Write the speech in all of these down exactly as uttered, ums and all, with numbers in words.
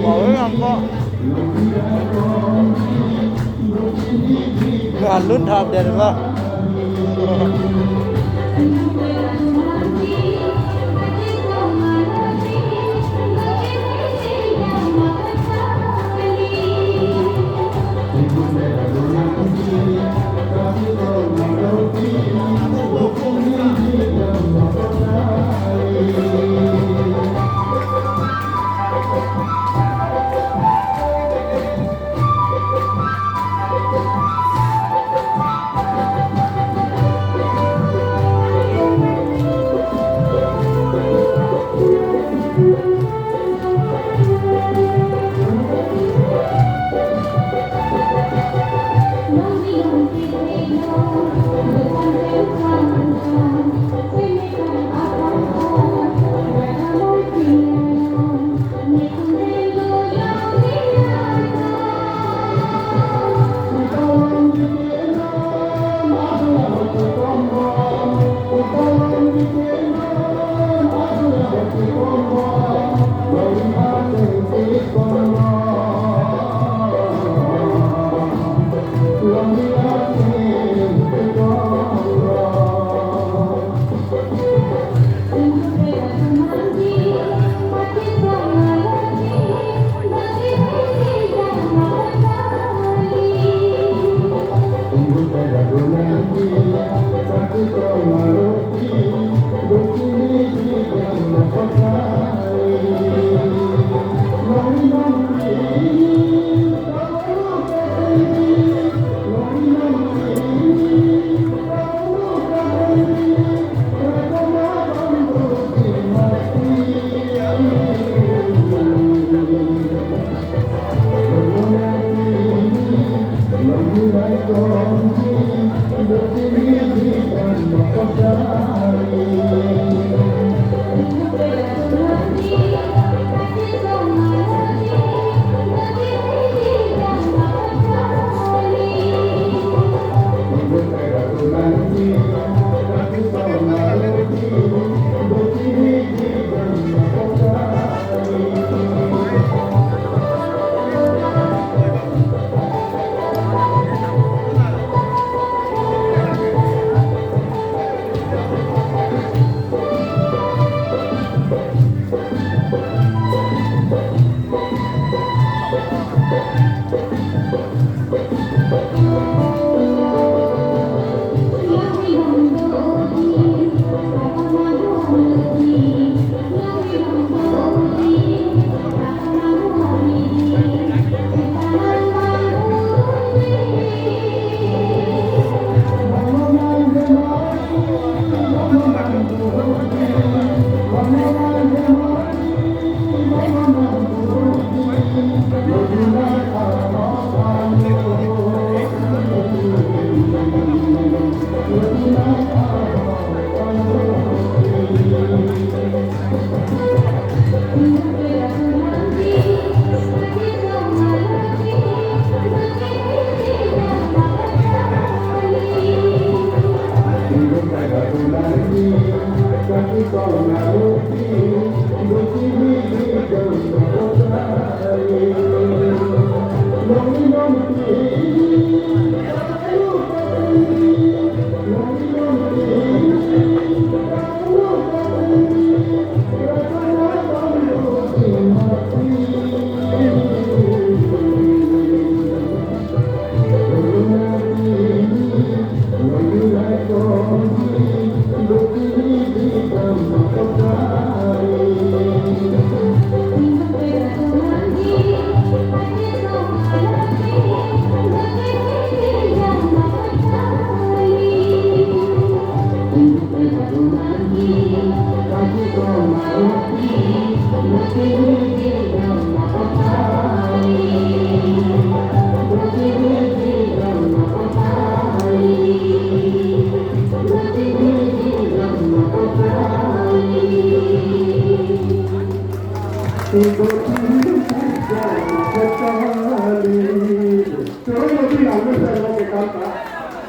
Wow, ang ko. Ngalun thap der ba.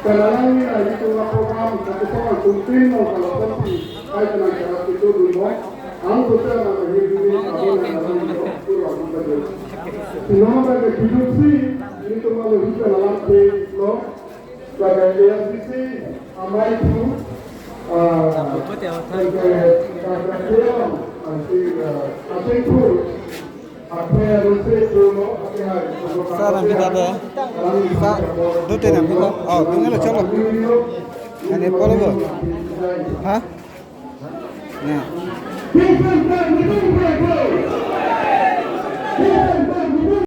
Penang ini lagi tunggal program satu program tuntin mau kalau penting. Hai tenang cara itu dulu. Ang kota nak hidup ini kamu nak Sino ba ke duduk si, ini tuh malu hita lalam pe, no? Ba ke A R C C, amai tu, ah, ke, ke, ke, ah, si, ah, ating tu, apa yang lu si tu, no? Apa yang, Sa nang kita deh. Sa, dute nang kita. Oh, tunggu lo, chalo. Ini polo bo. Hah? Nah.